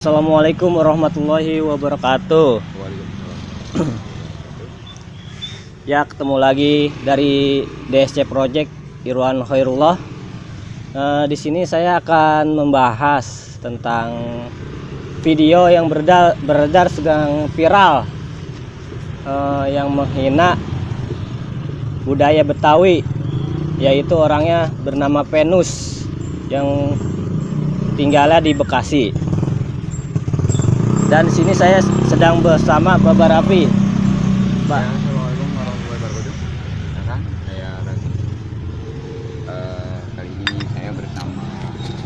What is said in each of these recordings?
Assalamualaikum warahmatullahi wabarakatuh. Ya, ketemu lagi dari DSC Project Irwan Khairullah. Di sini saya akan membahas tentang video yang beredar sedang viral, yang menghina budaya Betawi, yaitu orangnya bernama Venus yang tinggalnya di Bekasi. Dan di sini saya sedang bersama Bapak Rafi. Pak. Ya, assalamualaikum warahmatullahi wabarakatuh. Ya kan, saya Rafi. Kali ini saya bersama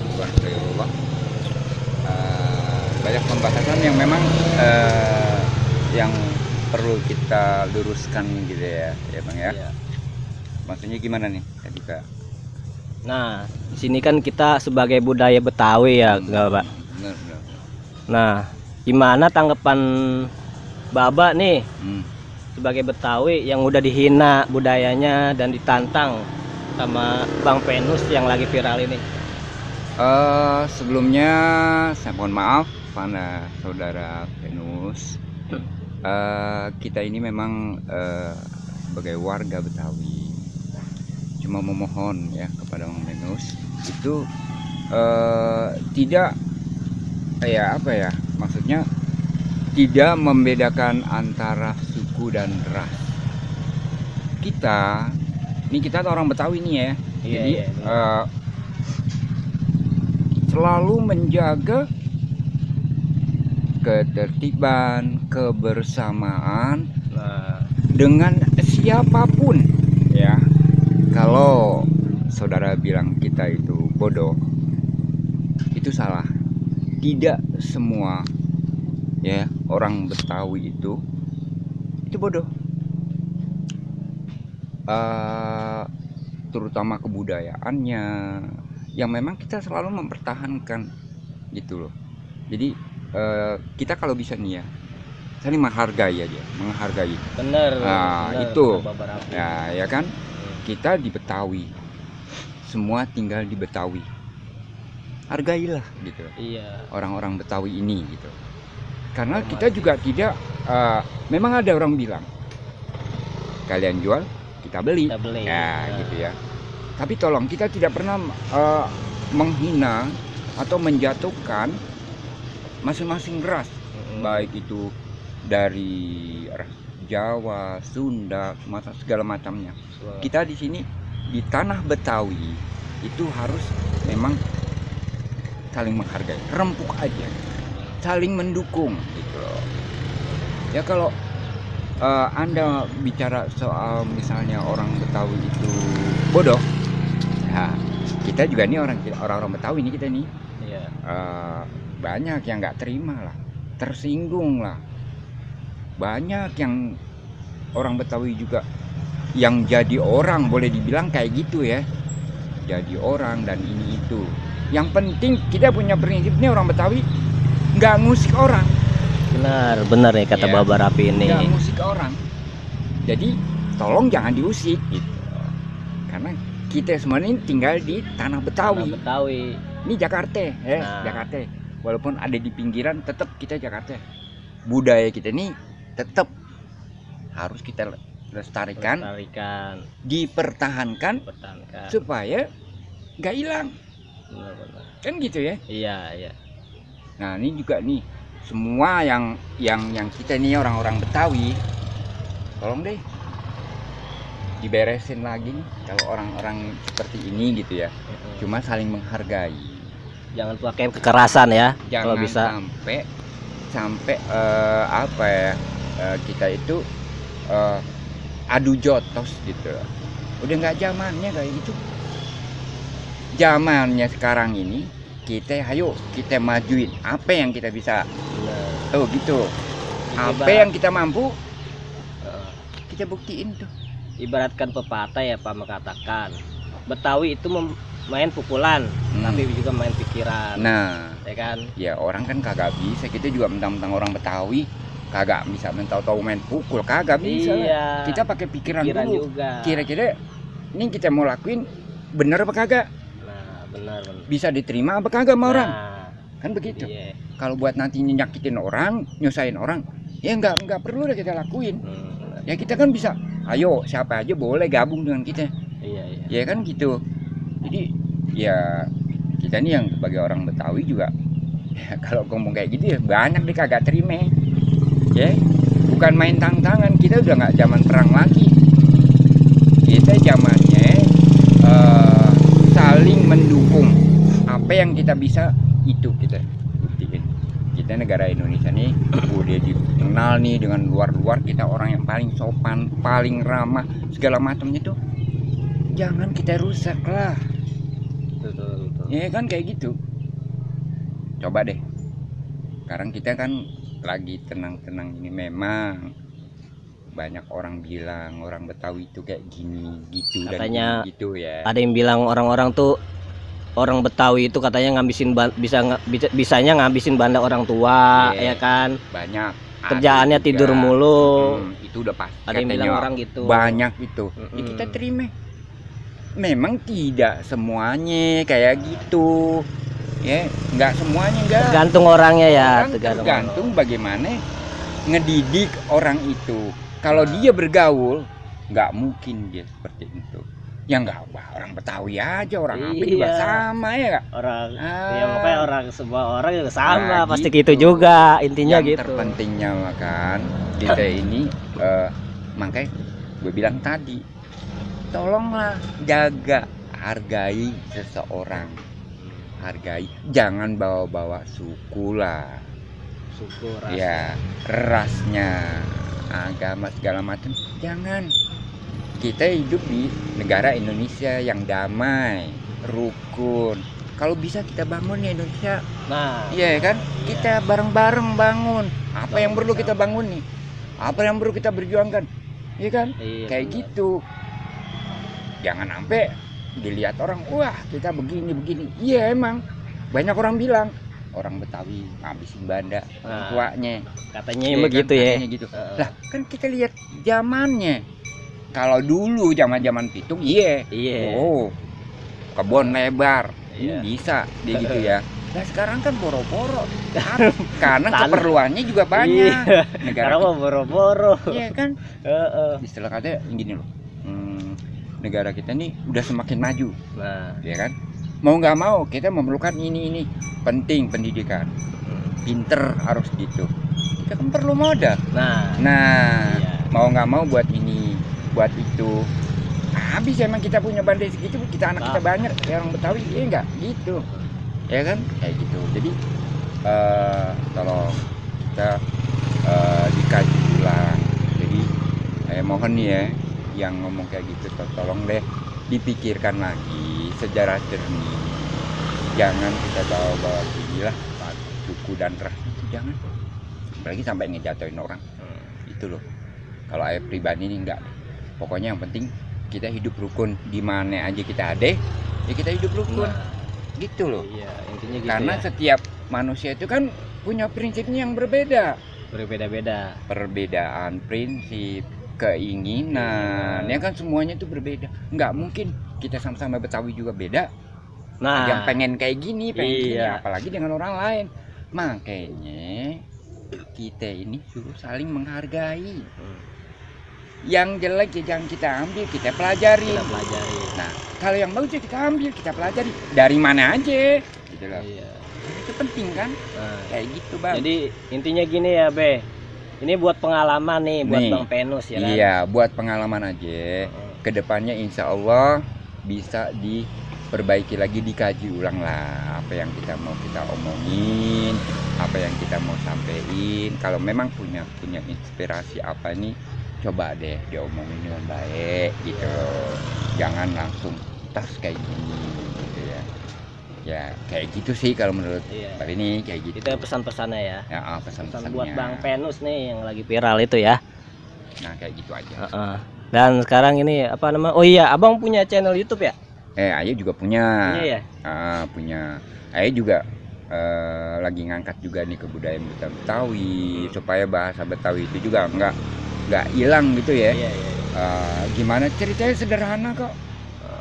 Irwan Khairullah. Banyak pembahasan yang memang yang perlu kita luruskan gitu ya Bang ya. Iya. Maksudnya gimana nih tadi Kak? Nah, di sini kan kita sebagai budaya Betawi ya, enggak Pak? Benar. Nah, gimana tanggapan Baba nih Hmm. sebagai Betawi yang udah dihina budayanya dan ditantang sama Bang Venus yang lagi viral ini? Sebelumnya saya mohon maaf pada saudara Venus. Kita ini memang sebagai warga Betawi cuma memohon ya kepada Bang Venus itu tidak maksudnya tidak membedakan antara suku dan ras. Kita tuh orang Betawi nih ya. Iya, Jadi iya. selalu menjaga ketertiban, kebersamaan Nah, dengan siapapun ya. Kalau saudara bilang kita itu bodoh, itu salah. Tidak semua ya orang Betawi itu bodoh. Terutama kebudayaannya yang memang kita selalu mempertahankan gitu loh. Jadi kita kalau bisa nih ya saling menghargai aja, menghargai. bener. Nah, Bener, itu. kata Bapak Rafi. Ya kan, kita di Betawi, semua tinggal di Betawi. Hargailah gitu Iya. orang-orang Betawi ini gitu. Karena kita juga tidak memang ada orang bilang kalian jual kita beli, Kita beli. ya Nah. gitu ya. Tapi tolong kita tidak pernah menghina atau menjatuhkan masing-masing ras, baik itu dari ras Jawa, Sunda, Sumatera, segala macamnya. Kita di sini di tanah Betawi itu harus memang saling menghargai, rempuk aja, saling mendukung gitu loh. Ya kalau Anda bicara soal misalnya orang Betawi itu bodoh, ya kita juga nih orang-orang Betawi nih kita nih Iya. banyak yang nggak terima lah, tersinggung lah, banyak yang orang Betawi juga yang jadi orang boleh dibilang kayak gitu ya, jadi orang dan ini itu. Yang penting kita punya prinsip nih orang Betawi nggak ngusik orang. Benar ya kata Iya. Bapak Rafi ini. Nggak ngusik orang. Jadi tolong jangan diusik gitu. Karena kita semua ini tinggal di tanah Betawi. Tanah Betawi. Ini Jakarta ya, Nah. Jakarta. Walaupun ada di pinggiran tetap kita Jakarta. Budaya kita ini tetap harus kita lestarikan, dipertahankan Pertahankan. supaya nggak hilang. Benar. Kan gitu ya. Iya. Nah, ini juga nih semua yang kita nih orang-orang Betawi, tolong deh diberesin lagi nih kalau orang-orang seperti ini gitu ya. Cuma saling menghargai. Jangan pakai kekerasan ya. Kalau Jangan bisa. sampai kita itu adu jotos gitu. Udah nggak zamannya kayak gitu. Zamannya sekarang ini kita majuin apa yang kita bisa. Tuh gitu. Apa yang kita mampu kita buktiin tuh. Ibaratkan pepatah ya Pak mengatakan Betawi itu main pukulan, tapi juga main pikiran. Nah, Ya kan? ya orang kan kagak bisa, kita juga mentang-mentang orang Betawi kagak bisa tahu main pukul, kagak bisa. Iya. Kita pakai pikiran dulu. Juga. Kira-kira ini kita mau lakuin bener apa kagak? Nah, benar. Bisa diterima apa kagak sama orang? Nah, kan begitu. Iya. Kalau buat nanti nyakitin orang, nyusahin orang, ya nggak perlu lah kita lakuin. Ya kita kan bisa, ayo siapa aja boleh gabung dengan kita. Iya, iya. Ya kan gitu. Jadi ya kita nih yang sebagai orang Betawi juga ya, kalau ngomong kayak gitu ya banyak deh kagak terima. Ya bukan main tantangan, kita udah nggak zaman perang lagi. Kita zamannya saling mendukung. Apa yang kita bisa itu kita buktiin. Kita negara Indonesia nih udah dikenal nih dengan luar-luar, kita orang yang paling sopan, paling ramah, segala macamnya tuh jangan kita rusak lah. Betul. Ya kan kayak gitu. Coba deh. Sekarang kita kan lagi tenang-tenang ini, memang banyak orang bilang orang Betawi itu kayak gini gitu Katanya dan gitu ya. ada yang bilang orang-orang tuh orang Betawi itu katanya bisanya ngabisin banda orang tua, Iya. ya kan. Banyak. Kerjaannya Ada tidur juga. mulu. Itu udah pasti. Ada yang bilang katanya orang gitu. banyak itu. Ya kita terima. Memang tidak semuanya kayak gitu. Ya, nggak semuanya enggak. Tergantung orangnya ya, Tergantung bagaimana ngedidik orang itu. Kalau Nah. dia bergaul, nggak mungkin dia seperti itu. Ya nggak, orang Betawi aja, orang apa juga Iya. sama ya nggak? orang. Ah. Ya makanya orang semua orang juga sama, Nah, pasti gitu. gitu juga intinya Yang gitu. terpentingnya kan kita ini makanya gue bilang tadi, tolonglah jaga, hargai seseorang, hargai, jangan bawa-bawa suku lah, Suku ras. ya rasnya, agama segala macam, jangan. Kita hidup di negara Indonesia yang damai, rukun. Kalau bisa kita bangun ya Indonesia. Nah, Iya kan? Kita bareng-bareng bangun. Apa yang perlu kita Bersama. bangun nih? Apa yang perlu kita berjuangkan? Iya kan? iya, Kayak benar. gitu. Jangan sampai dilihat orang, wah kita begini. Iya emang. Banyak orang bilang, orang Betawi ngabisin banda Nah, tuanya. katanya Iya begitu kan? ya. Katanya gitu. Heeh. Lah kan kita lihat zamannya. Kalau dulu zaman Pitung, iya. Iya. Oh, kebun lebar. Iya. Ini bisa dia gitu ya. Nah sekarang kan boro-boro karena Tanah. keperluannya juga banyak. Negara Karena mau boro-boro. kita, iya kan? Heeh. Istilah katanya gini loh. Negara kita nih udah semakin maju, Nah, ya kan? Mau nggak mau kita memerlukan ini penting pendidikan, pinter harus gitu. Kita kan perlu modal. nah, Nah, iya. mau nggak mau buat ini, buat itu. Habis emang kita punya bandai segitu, kita anak kita banyak, ya orang Betawi, iya enggak gitu, ya kan, kayak gitu. Jadi tolong kita dikaji ulang. Jadi saya mohon nih ya, yang ngomong kayak gitu, tolong deh dipikirkan lagi secara jernih. Jangan kita bawa-bawa ginilah suku dan ras itu, jangan. Apalagi sampai ngejatuhin orang. Itu loh. Kalau saya pribadi ini enggak. Pokoknya yang penting kita hidup rukun, di mana aja kita ada, ya kita hidup rukun. Nah, Gitu loh. iya, intinya gitu Karena ya. setiap manusia itu kan punya prinsipnya yang berbeda. Berbeda-beda. Perbedaan prinsip, keinginan, ya kan semuanya itu berbeda. Nggak mungkin kita sama-sama Betawi juga beda. Nah, Yang pengen kayak gini, pengen gini, iya. apalagi dengan orang lain. Makanya kita ini suruh saling menghargai. Yang jelek ya jangan kita ambil, kita pelajari. kita pelajari. Nah, kalau yang bagus ya kita ambil, kita pelajari. Dari mana aja, gitu loh. Iya. Itu penting kan? Nah, Kayak gitu bang. jadi intinya gini ya, Be. Ini buat pengalaman nih, buat Nih, Bang Penus ya kan. Iya, buat pengalaman aja. Kedepannya insya Allah bisa diperbaiki lagi, dikaji ulang lah apa yang kita mau kita omongin, apa yang kita mau sampein. Kalau memang punya inspirasi apa nih, coba deh diomongin dengan baik gitu. Jangan langsung tas kayak gini gitu ya. Ya kayak gitu sih kalau menurut Iya. Pak ini kayak gitu. Itu pesan-pesannya ya. Ya Pesan pesan-pesannya. buat Bang Penus nih yang lagi viral itu ya. Nah kayak gitu aja. Heeh. Dan sekarang ini apa nama? Oh iya, Abang punya channel YouTube ya? Ayo juga punya. Iya ya. Punya. Ayo juga lagi ngangkat juga nih kebudayaan Betawi supaya bahasa Betawi itu juga nggak hilang gitu ya. Iya, iya. Gimana ceritanya sederhana kok.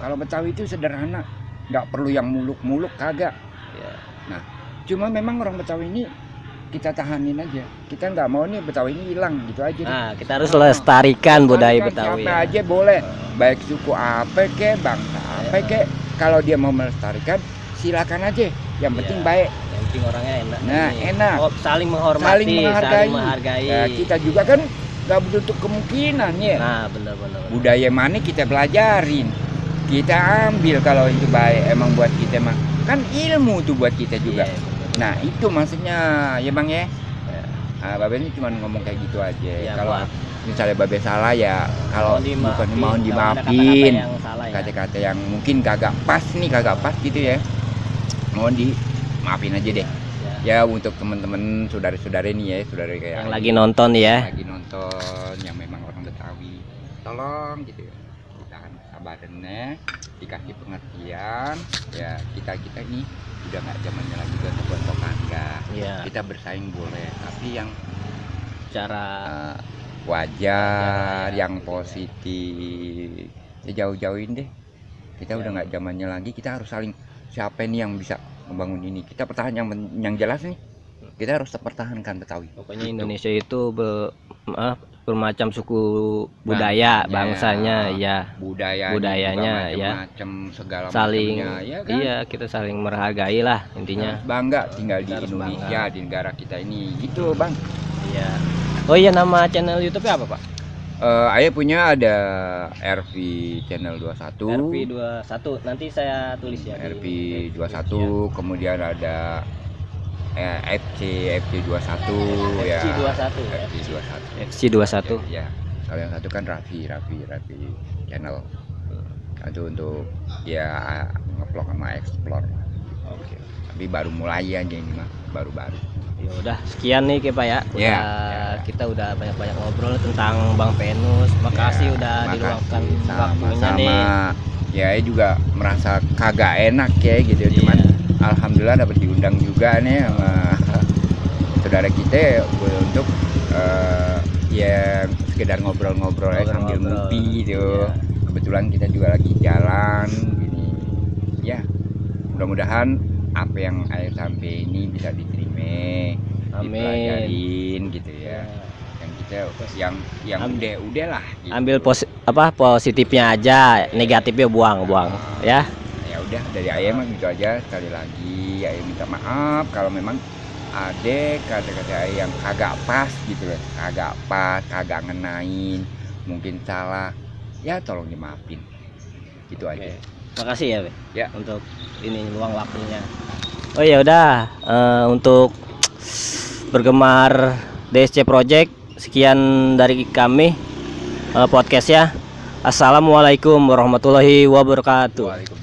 Kalau Betawi itu sederhana, nggak perlu yang muluk-muluk, kagak. Iya. Cuma memang orang Betawi ini kita tahanin aja. Kita nggak mau nih Betawi ini hilang gitu aja. Nah, kita harus lestarikan budaya Betawi. Siapa Ya. aja boleh, baik suku apa kek, bangsa apa kek. Kalau dia mau melestarikan, silakan aja. Yang penting baik. Yang penting orangnya enak. Nah, enak. Oh, saling menghormati, Saling menghargai. Ya, kita juga kan nggak menutup kemungkinan ya. Nah, benar-benar. Budaya mana kita pelajarin, kita ambil kalau itu baik emang buat kita mah kan ilmu tuh buat kita juga. Iya, benar. Nah itu maksudnya ya bang ya. Ya. Nah, Babe ini cuma ngomong kayak gitu aja. Ya, Kalau buat misalnya Babe salah ya, kalau bukan mau kalau ada dimaafin, kata-kata yang salah ya. kata-kata yang mungkin kagak pas gitu ya, mohon dimaafin aja deh. Ya untuk teman-teman saudara-saudari nih ya, saudara kayak Yang lagi nonton ya. lagi nonton yang memang orang Betawi, tolong gitu ya, ditahan kesabarannya, dikasih pengertian. Ya kita ini udah nggak zamannya lagi gontok-gontokan, enggak. Iya. Kita bersaing boleh, tapi yang Cara wajar, ya, yang gitu ya. positif. Ya jauh-jauhin deh. Kita Ya. udah nggak zamannya lagi. Kita harus saling, siapa nih yang bisa membangun ini. Kita pertahankan yang jelas nih. Kita harus pertahankan Betawi. pokoknya Indonesia itu bermacam suku budaya, bangsanya ya. Budayanya, ya. macam segala Saling macamnya, ya kan? iya, kita saling menghargai lah intinya. Harus bangga tinggal di Kita harus Indonesia, di negara kita ini. Gitu, Bang. Iya. Oh iya, nama channel YouTube-nya apa, Pak? Ayah punya ada RV channel 21. RV21. Nanti saya tulis ya. di RV 21, kemudian ada FC 21 ya. FC21 ya. FC 21. FC21. Ya. Kalau yang satu kan Raffi channel. Itu untuk ya ngeplok sama explore. Oke. Tapi baru mulai aja ini mah, baru-baru. Ya udah, sekian nih Pak ya. Ya. Kita udah banyak-banyak ngobrol tentang Bang Venus. Makasih udah diluangkan waktunya sama. nih. Ya, saya juga merasa kagak enak ya gitu. Iya. Cuman alhamdulillah dapat diundang juga nih sama saudara kita untuk ya sekedar ngobrol-ngobrol aja sambil ngopi gitu. Iya. Kebetulan kita juga lagi jalan gini. Ya, mudah-mudahan apa yang air sampai ini bisa diterima, Amin. dipelajarin gitu ya. Yang kita yang udah lah. Gitu. Ambil positifnya aja, negatifnya buang ya. Ya udah dari ayah mah gitu aja. Sekali lagi ayah minta maaf kalau memang ada kata-kata ayah yang kagak pas gitu loh, kagak pas, kagak ngenain, mungkin salah. Ya tolong dimaafin. Gitu aja. Makasih ya, Be. Ya. Untuk ini luang waktunya. Oh ya udah, untuk bergemar DSC Project, sekian dari kami podcast ya. Assalamualaikum warahmatullahi wabarakatuh.